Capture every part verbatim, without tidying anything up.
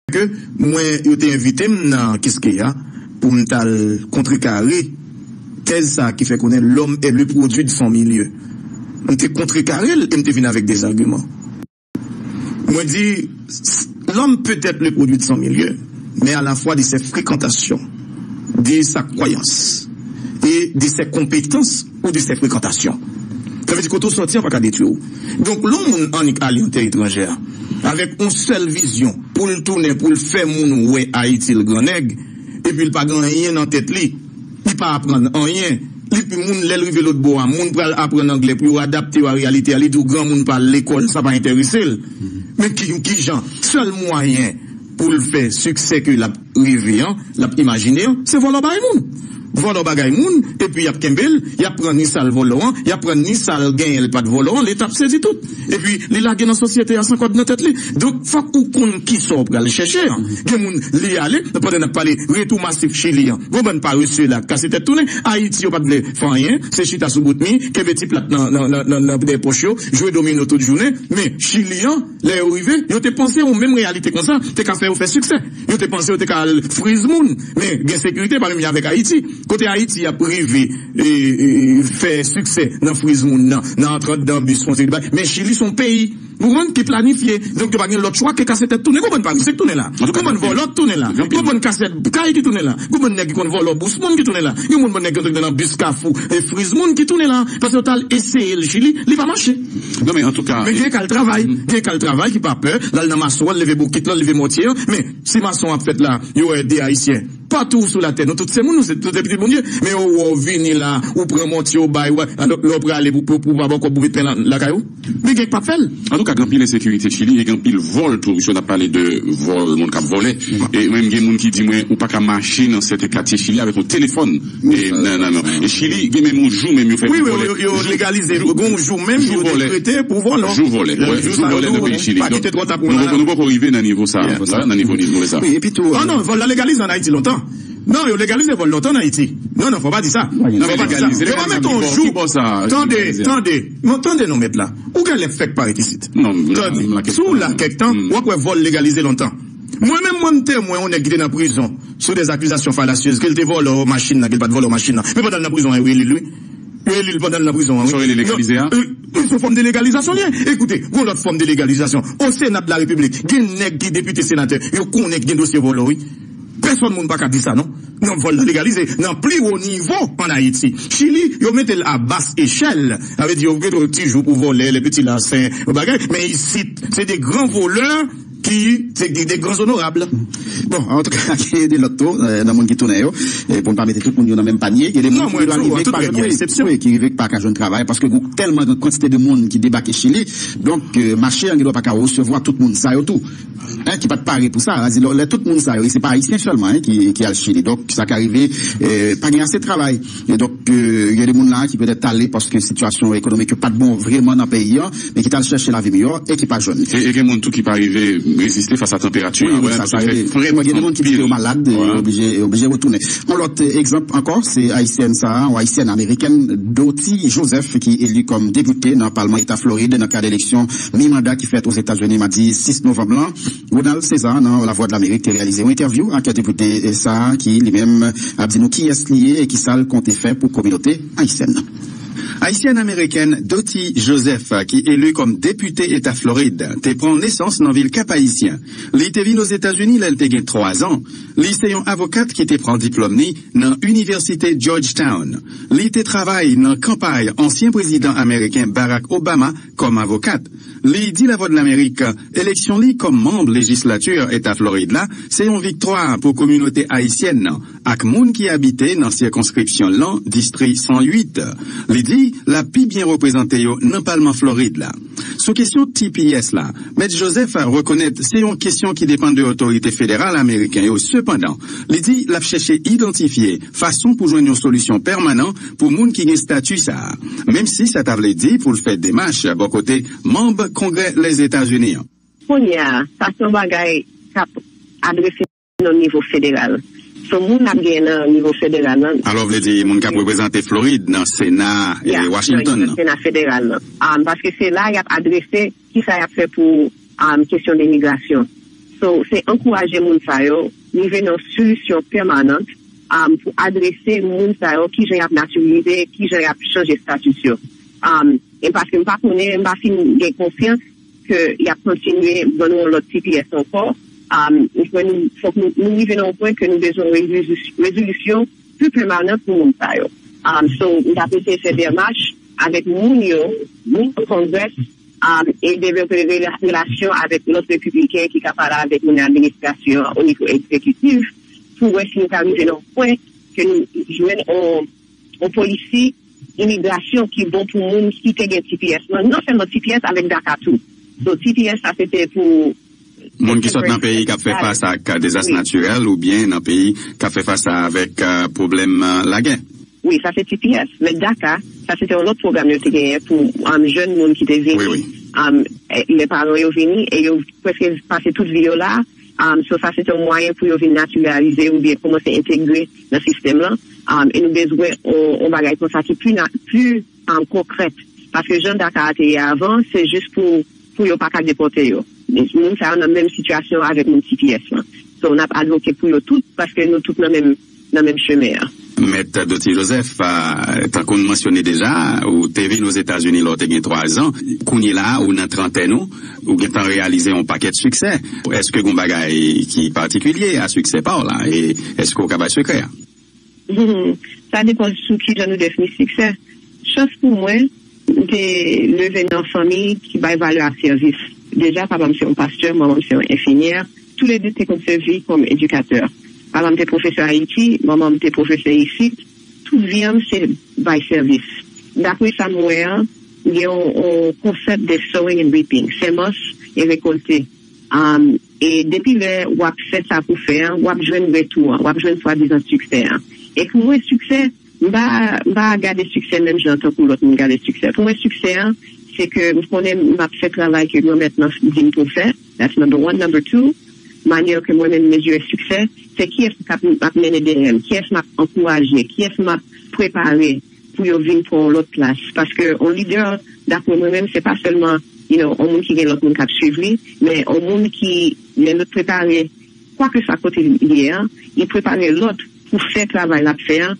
ke mwen, yo te envite m nan Kiskeya pou m t al kontrekare tèz sa a ki fè konnen l'homme est le produit de son milieu. M te kontrekare l e m te vin avèk des arguments. Mwen di, l'homme peut être le produit de son milieu, mais à la fois de ses fréquentations, de sa croyance et de ses compétences ou de ses fréquentations. Sa vle di kote w sòti an pa ka detwi w. Donk, lè yon moun annik ale nan tè etranjè a, avèk yon sèl vizyon pou l tounen, pou l fè moun wè Ayiti l grannèg, epi l pa gen anyen nan tèt li, li pa aprann anyen. Li, moun, lè l rive lòt bò a, moun pral aprann anglè pou yo adapte yo a reyalite a, li di w granmoun pa al lekòl, sa pa enterese l. Men ki, ki jan? Sèl mwayen pou l fè siksè ke l ap reve an, l ap imajine an, se vòlò bagay moun. Vòlò bagay moun, epi y ap kenbe l, y ap pran ni sa l vòlò an, y ap pran ni sa l genyen l pa t vòlò an, Leta ap sezi tout. Epi li lage nan sosyete a san kòb nan tèt li. Donk, fòk ou konn kisa w pral chèche an. Gen moun, li ale, pandan n ap pale retou masif Chili an. Gon bann parese la, kase tèt tounen. Ayiti, yo pa t vle fè anyen, se chita sou bout mi, kenbe ti plat nan, nan, nan, nan, nan dèyè pòch yo, jwe domino tout jounen. Men, Chili an, lè yo rive, yo te panse yon menm reyalite konsa te ka fè yo fè siksè. Yo te panse yo te ka al friz moun, men gen sekirite, pa menm jan avèk Ayiti. Kote Ayiti ap rive e, e, fè siksè nan friz moun nan, nan antre anndan bis, fon seri de bagay. Men Chili se yon peyi, ou konprann, ki planifye. Donk, yo pa gen lòt chwa ke kase tèt tounen. Konprann pa misye k tounen la. Konprann vòlò k tounen la. Konprann kasèt kay ki tounen la. Konprann nèg ki konn vòlò bous moun ki tounen la. Gen moun, moun nèg ki konn nan bis Kafou e friz moun ki tounen la. Paske yo t al eseye l Chili, li pa mache. Non, men antouka, men gen k al travay. Gen k al travay ki pa pè. L al nan mason an, l leve bokit lan, l leve mòtye an. Men si mason ap fèt la, yo wè de Ayisyen. Patou sou latè, nou tout se moun, nou se tout se pitit Bondye. Men yo wè w vini la, ou pran mòtye, ou bay, ou bay. Alò, lè w prale pou, pou, pou pa ba w kòb pou met pen la, lakay ou. Men gen k p ap fè l. Antouka, gen anpil ensekirite Chili e gen anpil vòl tou. Wi, si n ap pale de vòl, moun k ap vòlè. E menm gen moun ki di mwen, ou pa ka mache nan sèten katye Chili avèk yon telefòn. E, nan, nan, nan. E Chili, gen menm yon jou menm yo fè pou vòlè. Wi, wi, yo, yo legalize. Gen yon jou menm yo dekrete pou vòlè. Jou vòlè. Jou vòlè nan peyi Chili. Donk, nou poko, nou poko rive nan nivo sa, nan nivo, nivo sa. Wi, epi tou, oh non, vòl la legalize an Ayiti lontan. Non, yo legalize vòl lontan an Ayiti. Non, non, fò pa di sa. Non, fò pa di sa. Yo pa mete yon jou. Tande, tande. Non, tande non, mèt la. Ou genlè fèk parèt isit. Tande. Si w la kèk tan, w ap wè vòl legalize lontan. Mwen menm, mwen, m temwen yon nèg ki te nan prizon sou des accusations fallacieuses, ke l te vòlò machin nan, ke l pa t vòlò machin nan. Men pandan l nan prizon an, yo rele l, wi. Yo rele l pandan l nan prizon an, wi. Sa w rele legalize a? Non, euh, se yon fòm de legalizasyon li ye. Ekoute, gon lòt fòm de legalizasyon. O Sena de la Repiblik, gen nèg ki depite, senatè, yo konnen ki gen dosye vòlò, wi. Pèsòn moun pa ka di sa, non. Non, vòl la legalize nan pli wo nivo an Ayiti. Chili, yo mete l a bas echèl. Sa vle di, yo mete yon ti jou pou vòlè, les petits larcins, bagay. Men isit, se de gran volè ki se de, de gran onorab. Bon, antouka, gen de lòt tou, euh, nan moun ki tounen yo. E pou n pa mete tout moun yo nan menm panye, gen de moun ki rive pa jwenn, wi, ki rive pa ka jwenn travay, paske gon tèlman gran kantite de moun ki debake Chili. Donk, euh, mache an gendwa pa ka resevwa tout moun sa yo tou. Hein, ki pa t pare pou sa. Sa vle di, lè, lè tout moun sa yo, e se pa Ayisyen sèlman, hein, ki, ki al Chili. Donk, sa ka rive, euh, pa gen ase travay. E donk, euh, gen de moun la ki petèt t ale paske sitiyasyon ekonomik yo pa t bon vrèman nan peyi an, men ki t al chèche lavi miyò e ki pa jwenn. E, e gen moun tou ki pa rive reziste fas a tanperati an, wè, paske fè frèt anpil. Gen de moun ki kite yo malad, e yo oblije, yo oblije retounen. Yon lòt, eh, egzanp ankò, se ayisyèn sa a, yon ayisyèn amerikèn, Dottie Joseph, ki eli kòm depite nan Palman Eta Florid nan kad eleksyon mi manda ki fèt Ozetazini madi sis novanm lan. Ronald César nan Lavwadlamerik te reyalize yon entèvyou ak depite sa a ki li menm ap di nou kiyès li ye e kisa l konte fè pou kominote ayisyèn nan. Ayisyèn amerikèn Dottie Joseph, ki eli kòm depite Eta Florid, te pran nesans nan vil Kap Ayisyen. Li te vin Ozetazini lè l te gen twa zan. Li se yon avokat ki te pran diplòm li nan Inivèsite Georgetown. Li te travay nan kanpay ansyen prezidan ameriken Barack Obama kòm avokat. Li di Lavwadlamerik eleksyon li kòm manm lejislati Eta Florid la se yon viktwa pou kominote ayisyèn nan ak moun ki abite nan sikonskripsyon lan, distri san uit. Li di l ap pi byen reprezante yo nan Palman Florid la. Sou kesyon T P S la, Mèt Joseph rekonèt se yon kesyon ki depann de otorite federal ameriken yo. Sepandan, li di l ap chèche idantifye fason pou jwenn yon solisyon pèmanan pou moun ki gen estati sa a, menm si sa ta vle di pou l fè demach bò kote manm Kongrè Lèzetazini an. Kounye a, sa se yon bagay k ap adrese nan nivo federal. Se yon moun n ap genyen nan nivo federal lan. Alò, vle di moun k ap reprezante Florid nan Sena, eh, Washington nan, nan Sena federal lan. Um, paske se la y ap adrese kisa y ap fè pou, um, kesyon de migrasyon. So, se ankouraje moun sa yo rive nan solisyon pèmanant um, pou adrese moun sa yo, kijan y ap natiralize, kijan y ap chanje status yo. Um, e paske m pa konnen, m pa fin gen konfyans ke y ap kontinye ban nou yon lòt T P S ankò. Um, m kwè nou, fòk nou, nou rive nan yon pwen ke nou bezwen rezolisyon pli pèmanan pou moun sa yo. Um, so, m t ap eseye fè demach avèk moun yo, moun Congress, um, e devlope rela- relasyon avèk lòt repibliken ki ka pale avèk moun administrasyon an o nivo egzekitif pou wè si nou ka rive nan yon pwen ke nou jwenn yon yon polisi imigrasyon ki bon pou moun ki te gen T P S lan, non sèlman T P S avèk DACA tou. So, T P S sa se te pou moun ki sòt nan peyi k ap fè fas ak dezas natirèl oubyen nan peyi k ap fè fas avèk pwoblèm lagè. Wi, sa se T P S. Men DACA, sa se te yon lòt pwogram yo te genyen pou um, jèn moun ki te vini. Wi, wi. Um, lè paran yo vini e yo prèske pase tout vi yo la. Um, so, sa se te yon mwayen pou yo vin natiralize oubyen kòmanse entegre nan sistèm lan. Um, e nou bezwen yon bagay konsa ki pli, pli um, konkrèt. Paske jan DACA a te ye avan, se jis pou, pou yo pa ka depòte yo. Moun sa yo nan menm sitiyasyon avèk moun T P S lan. So, n ap advoke pou yo tout, paske nou tout nan menm, nan menm chemen an. Mèt Dottie Joseph, tankou n mansyone deja, ou te vin Ozetazini lè w te gen twazan. Kounye la a, ou nan trantèn ou, ou gentan reyalize yon pakèt siksè. Èske gen yon bagay ki patikilye a siksè pa w la? E èske w ka bay sekrè a? Sa depann sou kijan nou defini siksè. Chans pou mwen, m te leve nan yon fanmi ki bay valè a sèvis. Deja, papa m se yon pastè, manman m se yon enfimyè. Toulede te konn sèvi kòm edikatè. Papa m te pwofesè Ayiti, manman m te pwofesè isit. Tout vi an m se bay sèvis. Dapre sa m wè an, gen yon konsèp de sowing and reaping, semans e rekòlte. Um, e depi lè w ap fè sa pou fè an, w ap jwenn retou an, w ap jwenn swadizan siksè an. E pou mwen, siksè, m pa, m pa gade siksè menm jan tankou lòt moun gade siksè. Pou mwen, siksè an, se ke m konnen m ap fè travay ke Granmèt lan di m pou m fè. That's number one. Number two, manyè ke mwen menm m mezire siksè, se kiyès k ap, ap mennen dèyè m, kiyès m ap ankouraje, kiyès m ap prepare pou yo vin pran yon lòt plas. Paske yon lidè, dapre mwen menm, se pa sèlman, you know, yon moun ki gen lòt moun k ap swiv li, men yon moun ki, lè l prepare, kwakeswa kote li ye an, li prepare lòt pou fè travay l ap fè an,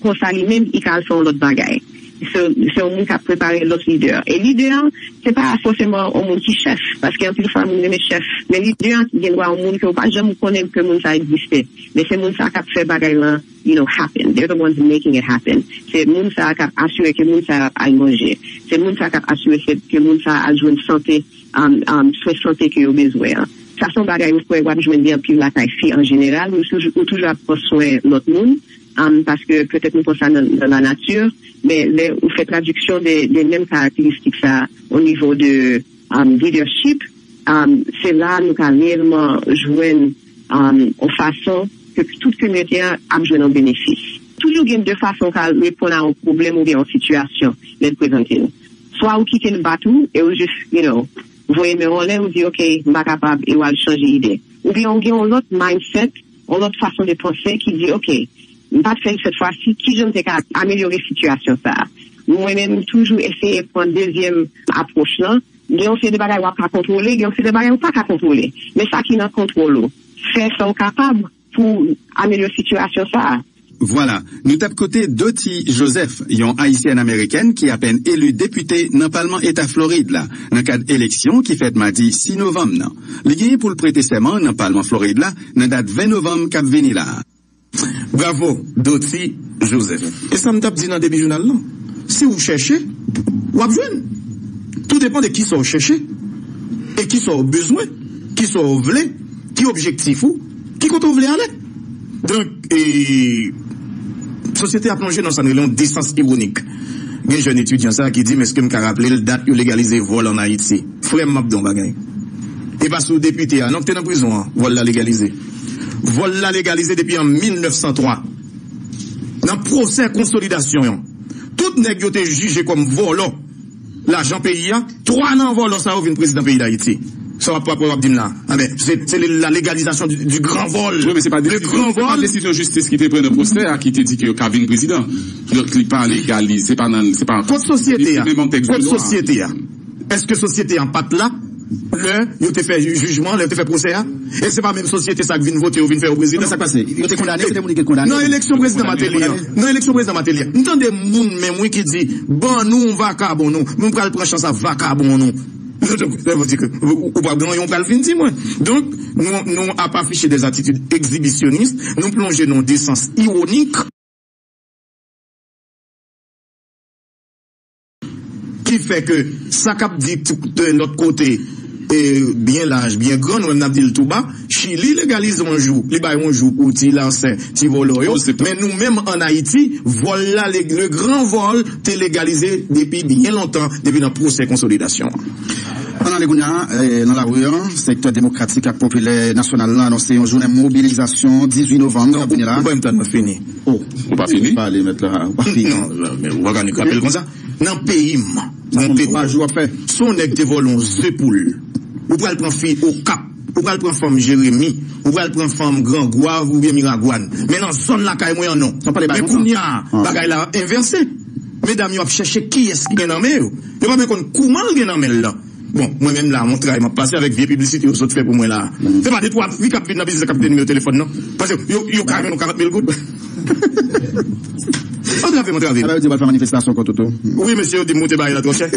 konsa li menm, li ka al fè yon lòt bagay. Se, se yon moun k ap prepare lòt lidè. E lidè an, se pa fòseman yon moun ki chèf, paske anpil fwa moun renmen chèf, men lidè an gen dwa yon moun ke w pa janm konnen ke moun sa egziste, men se moun sa k ap fè bagay lan you know, happen. They're the ones making it happen. Se moun sa a k ap asire ke moun sa a ap al manje. Se moun sa a k ap asire se, ke moun sa a al jwenn sante, um, um, swen sante ke yo bezwen an. Sa se yon bagay ou kwè w ap jwenn li anpil lakay fi an jeneral. Ou toujou, ou toujou ap pran swen lòt moun, um, paske petèt nou pran sa nan, nan lanati, men lè ou fè tradiksyon de, de menm karakteristik sa o nivo de um, leadership, um, se la nou ka reyèlman jwenn um, yon fason ke tout kominote a ap jwenn yon benefis. Toujou gen de fason w ka reponn a yon pwoblèm oubyen yon sitiyasyon lè l prezante w. Swa ou kite l bat ou e ou jis, you know, voye men w anlè, ou di, "Ok, m pa kapab," e w al chanje ide. Oubyen ou gen yon lòt mindset, yon lòt fason de panse ki di, "Ok, m pa t fè l sèt fwa si, kijan m te ka amelyore sitiyasyon sa a?" Mwen menm, m toujou eseye pran dezyèm apwòch lan. Gen yon seri de bagay w ap ka kontwole, gen yon seri de bagay ou pa ka kontwole. Men sa ki nan kontwòl ou, fè sa w kapab pou amelyore sitiyasyon sa a. Vwala, nou t ap koute Dottie Joseph, yon Ayisyèn Amerikèn ki apèn eli depite nan Palman Eta Florid la, nan kad eleksyon ki fèt madi sis novanm nan. Li genyen pou l prete sèman nan Palman Florid la nan dat ven novanm k ap vini la a. Bravo, Dottie Joseph. E sa m t ap di nan debi jounal lan. Si w chèche, w ap jwenn. Tou depann de kisa w chèche, e kisa w bezwen, kisa w vle, ki objektif ou, ki kote w vle ale. Donk, e, sosyete a plonje nan sa n rele yon desans iwonik. Gen jèn etidyan sa a ki di m, "Èske m ka raple l dat yo legalize vòl ann Ayiti?" Frè m, m ap di w yon bagay. E pa sou depite a, non, ki te nan prizon an, vòl la legalize. Vòl la legalize depi an mil nèf san twa. Nan pwosè konsolidasyon an, tout nèg yo te jije kòm vòlò lajan peyi a, twa nan vòlò sa yo vin prezidan peyi Dayiti. Sa w ap, w ap, w ap di m la. Anben, se, se la légalisation du, du grand vol. Wi, men se pa desizyon, se pa desizyon jistis ki te pran nan pwosè a ki te di ke yo ka vin prezidan. Donk, li pa legalize, se pa nan, se pa... Kot sosyete a? Kot sosyete a? Èske sosyete a pa t la? lè yo te fè jijman, lè yo te fè pwosè a? E se pa menm sosyete sa k vin vote yo, vin fè yo prezidan? Sa k pase? Yo te kondane, se te moun ki te kondane. Nan eleksyon prezidan Martelly an, nan eleksyon prezidan Martelly an, m tande moun menm, wi, ki di, "Ban nou vakabon nou, nou pral pran chans a vakabon nou." Donk, sa vle di ke ou, ou pral gen yon pral fin di mwen. Donk, nou, nou ap afiche des attitudes exhibitionnistes, nou plonje nan de sans ironik. Ki fè ke sa k ap di de lòt kote, e, byen laj, byen gran, nou menm n ap di l tou ba, Chili legalize yon jou, li bay yon jou pou ti lansè, ti vòlò yo. Men nou menm ann Ayiti, vòl la, le, le gran vòl te legalize depi byen lontan, depi nan pwosè konsolidasyon an. Ann ale kounye a, e, nan lari an, sektè demokratik ak popilè nasyonal la anonse yon jounen mobilizasyon dizuit novanm k ap vini la. Ou pa m tann mwen fini. Oh. Ou pa fini? Pale, mèt la, ou pa fini. Non, non, men ou pa ka ni rapèl konsa. Nan peyi m, nan peyi m, se yon nèg te vòlè yon ze poul. Ou pral pran fi Okap, ou pral pran fanm Jeremi, ou pral pran fanm Gran Gwav oubyen Miragwàn. Men nan zòn lakay mwen an, non. Men kounye a, bagay la envèse. Medam yo ap chèche kiyès ki gen nan men yo. Yo pa menm konn kouman l gen nan men l lan. Bon, mwen menm la, yon tray m ap pase avèk vye piblisite yo sot fè pou mwen la. Se pa de twa fi k ap vin nan biznis la k ap kite nimewo telefòn, non. Paske yo, yo ka jwenn yon karant mil goud. Antrave m, antrave m. Alò, yo di yo pral fè manifestasyon kont ou tou. Wi, mesye, yo di m moute bagay la twò chè.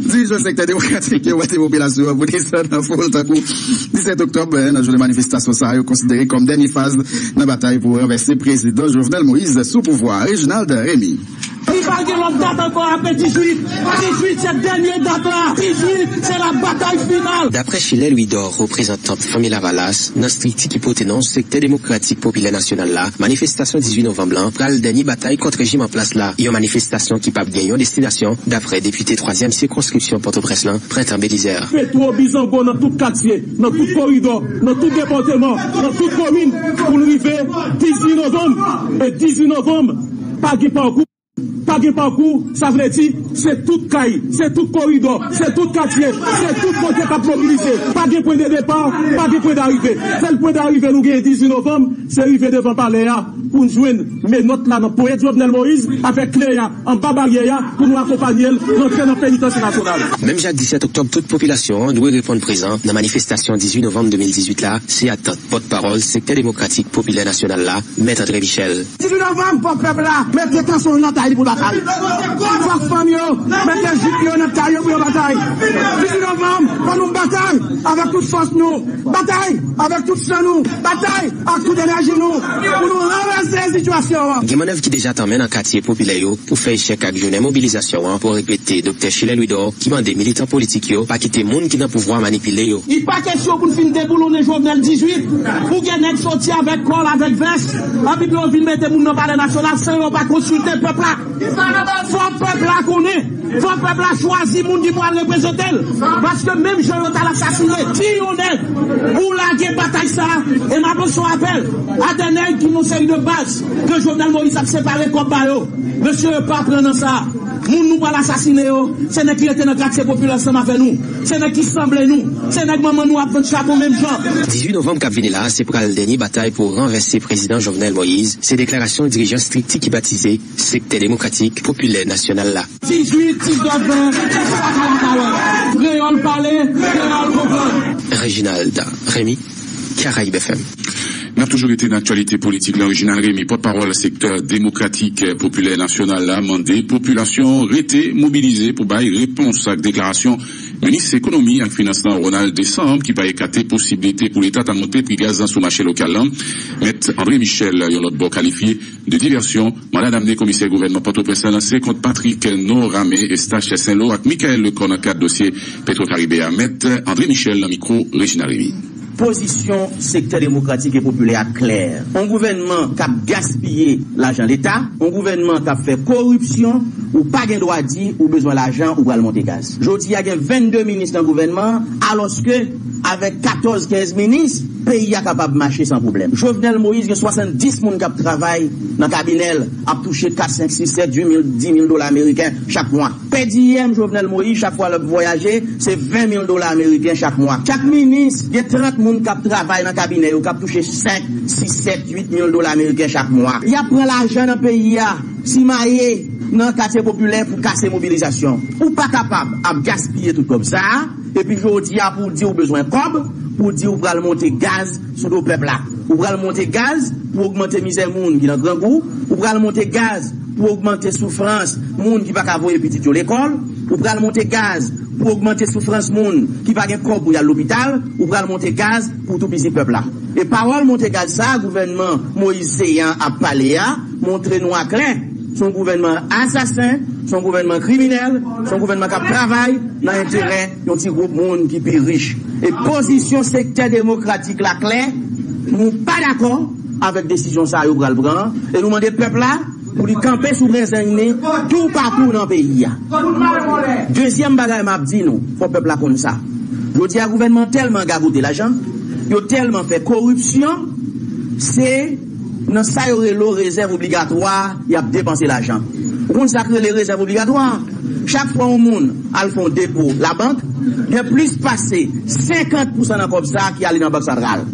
Dirijan sektè demokratik yo mande popilasyon an pou desann an foul tankou disèt oktòb, eh, nan jounen manifestasyon sa a, yo konsidere kòm dènye faz nan batay pou ranvèse prezidan Jovenel Moïse sou pouvwa a. Reginald Remy. Li pa gen lòt dat ankò apre dizuit. Dizuit se dènye dat la. Dizuit se la batay final. Daprè Chilè Louidor, reprezantan Fanmi Lavalas nan estrikti ki pote non Sektè Demokratik Popilè Nasyonal la, manifestasyon dizuit novanm lan pral dènye batay kont rejim an plas la. Yon manifestasyon ki p ap gen yon destinasyon, daprè depite twazyèm sikonskripsyon Pòtoprens lan, Prentan Belizè. Petwo bizango nan tout katye, nan tout koridò, nan tout depatman, nan tout komin, pou n rive dizuit novanm. E dizuit novanm, pa gen pakou. Pa gen pakou, sa vle di, se tout kay, se tout koridò, se tout katye, se tout kote k ap mobilize. Pa gen pwen de depa, pa gen pwen darive. Sèl pwen darive nou genyen dizuit novanm, se rive devan palè a pou n jwenn menòt la nan ponyèt Jovenel Moïse avèk kle a anba baryè a pou nou akonpanye l rantre nan penitansye nasyonal. Menm jak disèt oktòb, tout popilasyon an dwe reponn prezan nan manifestasyon dizuit novanm de mil dizuit la, se atant pòtpawòl Sektè Demokratik Popilè Nasyonal la, Mèt André Michel. Dizuit novanm, fò pèp la mete tansyon l nan tay li pou l batay. Fòk fanm yo mete jip yo nan tay yo pou yo batay. Dizuit novanm, fò nou batay avèk tout fòs nou. Batay avèk tout san nou. Batay ak tout enèji nou pou nou ranvèse sitiyasyon an. Gen mannèv ki deja tanmen nan katye popilè yo pou fè echèk ak jounen mobilizasyon an, pou repete Doktè Chilè Louidor, ki mande militan politik yo pa kite moun ki nan pouvwa manipile yo. Li pa kesyon pou n fin deboulonnen Jovenel dizuit, pou gen nèg soti avèk kòl, avèk vès, epi pou yo vin mete moun nan Palè Nasyonal san yo pa konsilte pèp la. Fò pèp la konnen, fò pèp la chwazi moun ki pral reprezante l. Paske menm jan yo t al asasinen ti yon nèg pou lage batay sa a, e m ap lanse yon apèl a de nèg ki nan seri de baz ke Jovenel Moïse ap separe kòb ba yo. Mesye, pa pran nan sa. Moun nou pral asasinen yo, se nèg ki rete nan katye popilè ansanm avè nou. Se nèg ki sanble nou. Se nèg manman nou ap vann chapon menm jan. Dizuit novanm k ap vini la a, se pral dènye batay pou ranvèse prezidan Jovenel Moïse. Se deklarasyon dirijan estrikti ki batize Sektè Demokratik Popilè Nasyonal la. Dizuit, diznèf, ven, sa ka lakawè. Kreyòl pale, kreyòl konprann. Reginald Remy, Caraïbes F M. N ap toujou rete nan aktyalite politik la. Reginald Remy, pòtpawòl Sektè Demokratik Popilè Nasyonal la, mande popilasyon an rete mobilize pou bay repons ak deklarasyon Minis Ekonomi ak Finans lan, Ronald Deschamps, ki pa ekate posiblite pou Leta ta monte pri gaz lan sou mache lokal lan. Mèt André Michel, yon lòt bò, kalifye de divèsyon manda damne komisè gouvènman Pòtoprens lan lanse kont Patrick Norame, Eustache Saint-Laurent ak Michaël Lecor nan kad dosye Petro Caribe a. Mèt André Michel nan mikwo Reginald Remy. Pozisyon Sektè Demokratik e Popilè a klè. Yon gouvènman k ap gaspiye lajan Leta, yon gouvènman k ap fè koripsyon, ou pa gen dwa di ou bezwen lajan ou pral monte gaz. Jodi a gen vennde minis nan gouvènman an, alòske avèk katòz kenz minis, peyi a kapab mache san pwoblèm. Jovenel Moïse gen swasanndis moun k ap travay nan kabinè l, ap touche kat, senk, sis, sèt, uit mil, dis mil dola ameriken chak mwa. Pèdiyèm Jovenel Moïse, chak fwa l ap vwayaje, se ven mil dola ameriken chak mwa. Chak minis gen trant moun k ap travay nan kabinè yo, k ap touche senk, sis, sèt, uit mil dola ameriken chak mwa. Y ap pran lajan nan peyi a, simaye nan katye popilè pou kase mobilizasyon. Ou pa kapab ap gaspiye tout kòb sa a, epi jodi a pou w di w bezwen kòb, pou w di w pral monte gaz sou do pèp la. Ou pral monte gaz pou ogmante mizè moun ki nan grangou. Ou pral monte gaz pou ogmante soufrans moun ki pa ka voye pitit yo lekòl. Ou pral monte gaz pou ogmante soufrans moun ki pa gen kòb pou y al lopital. Ou pral monte gaz pou toupizi pèp la. E pawòl monte gaz sa a gouvènman Moyiz Seyan ap pale a montre nou aklè, se yon gouvènman asasen, se yon gouvènman kriminèl, se yon gouvènman k ap travay nan enterè yon ti gwoup moun ki pi rich. E pozisyon sektè demokratik la klè, nou pa dakò avèk desizyon sa a yo pral pran an, e nou mande pèp la pou li kanpe sou brenzeng li toupatou nan peyi a. Dezyèm bagay m ap di nou, fò pèp la konn sa. Jodi a, gouvènman tèlman gagote lajan, yo tèlman fè koripsyon, se nan sa yo rele rezèv obligatwa, y ap depanse lajan. Ou konn sa k rele rezèv obligatwa? Chak fwa yon moun al fè yon depo labank, gen plis pase senkant pousan nan kòb sa a ki ale nan bank santral.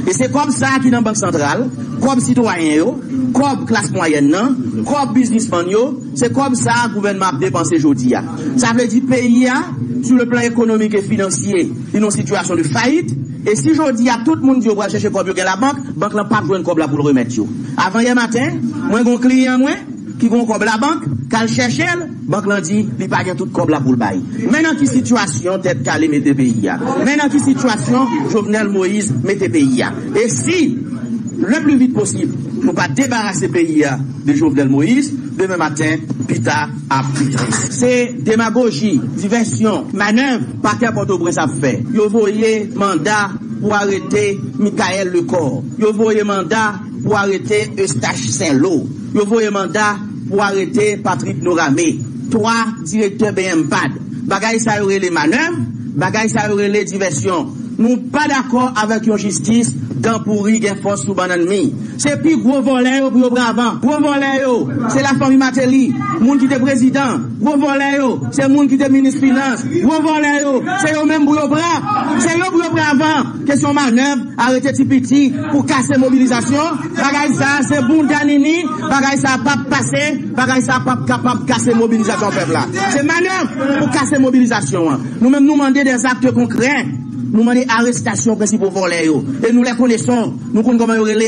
E se kòb sa a ki nan bank santral, kòb sitwayen yo, kòb klas mwayèn nan, kòb biznismann yo, se kòb sa a gouvènman ap depanse jodi a. Sa vle di peyi a, sou le plan ekonomik e finansye, li nan sitiyasyon de fayit. E si jodi a tout moun di yo pral chèche kòb yo gen labank, bank lan p ap jwenn kòb la pou l remèt yo. Avanyè maten, mwen gen yon kliyan mwen ki gen yon kòb labank, k al chèche l, bank lan di li pa gen tout kòb la pou l bay. Men nan ki sitiyasyon tèt kale mete peyi a. Men nan ki sitiyasyon Jovenel Moïse mete peyi a. E si le pli vit posib nou pa debarase peyi a de Jovenel Moïse, demen maten, pita ap pi tris. Se demagoji, divèsyon, manèv pakè Pòtoprens ap fè. Yo voye manda pou arete Michael Lecor. Yo voye manda pou arete Eustache Saint-Lô. Yo voye manda pou arete Patrick Norame. Twa direktè B M pad. Bagay sa yo rele manèv, bagay sa yo rele divèsyon. Nou pa dakò avèk yon jistis dan pouri gen fòs sou bannann mi. Se pi gwo vòlè yo pou yo pran avan. Gwo vòlè yo, se lafanmi Martelly, moun ki te prezidan. Gwo vòlè yo, se moun ki te minis finans. Gwo vòlè yo, se yo menm pou yo pran. Se yo pou yo pran avan. Kesyon manèv, arete ti piti pou kase mobilizasyon. Bagay sa a se bounda nini. Bagay sa a p ap pase. Bagay sa a p ap kapab kase mobilizasyon pèp la. Se manèv pou kase mobilizasyon an. Nou menm nou mande dè akte konkrè. Nou mande arestasyon prensipal vòlè yo. E nou lè konesan, nou konn kòman yo rele.